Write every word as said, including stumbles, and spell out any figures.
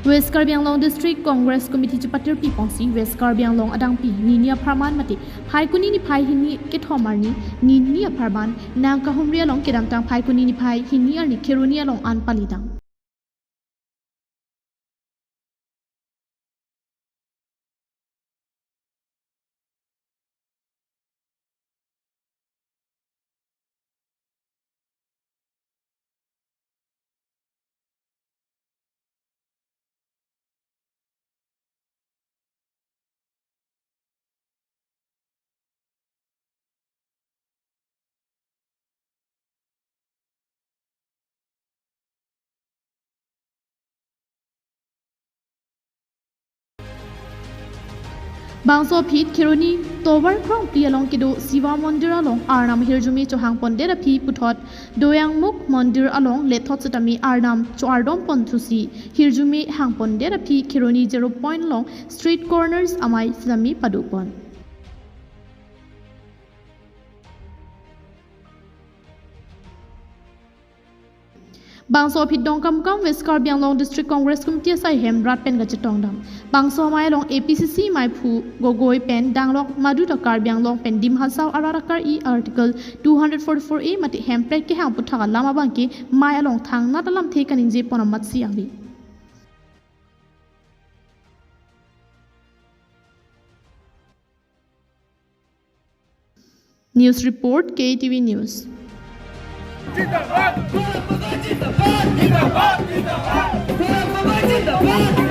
West Karbi Anglong District Congress Committee chepatirpi ponsi West Karbi Anglong adangpi nini apharman mate Phaikuni niphai hini kethom arni nini apharman nangkahumri along kedamtang Phaikuni niphai hini arni Kheroni along an palidang. Bangso aphi Kheroni Tovar Krongpli along kedo Shiva Mondir along Arnam ahirjume chohang pondet aphi puthot Doyangmukh Mondir along lethot setame Arnam cho-ardom ponthusi hirjume hang pondet aphi Kheroni Zero Point along street corners amei setame pado pon. Bangso aphi Dongkamukam West Karbi Anglong District Congress Committee asai hem rat pen kachetongdam. Bangso amei along A P C C meiphu Gogoi pen danglok madu ta Karbi Anglong pen Dima Hasao arat akar-i Article two hundred forty-four A mate hemprek kehang aputhak alam abangke mei along thangnat alamthe kaningje pon amatsi ave. News report, K T V News. जिंदाबाद। जिंदाबाद, जिंदाबाद, जिंदाबाद। जिंदाबाद।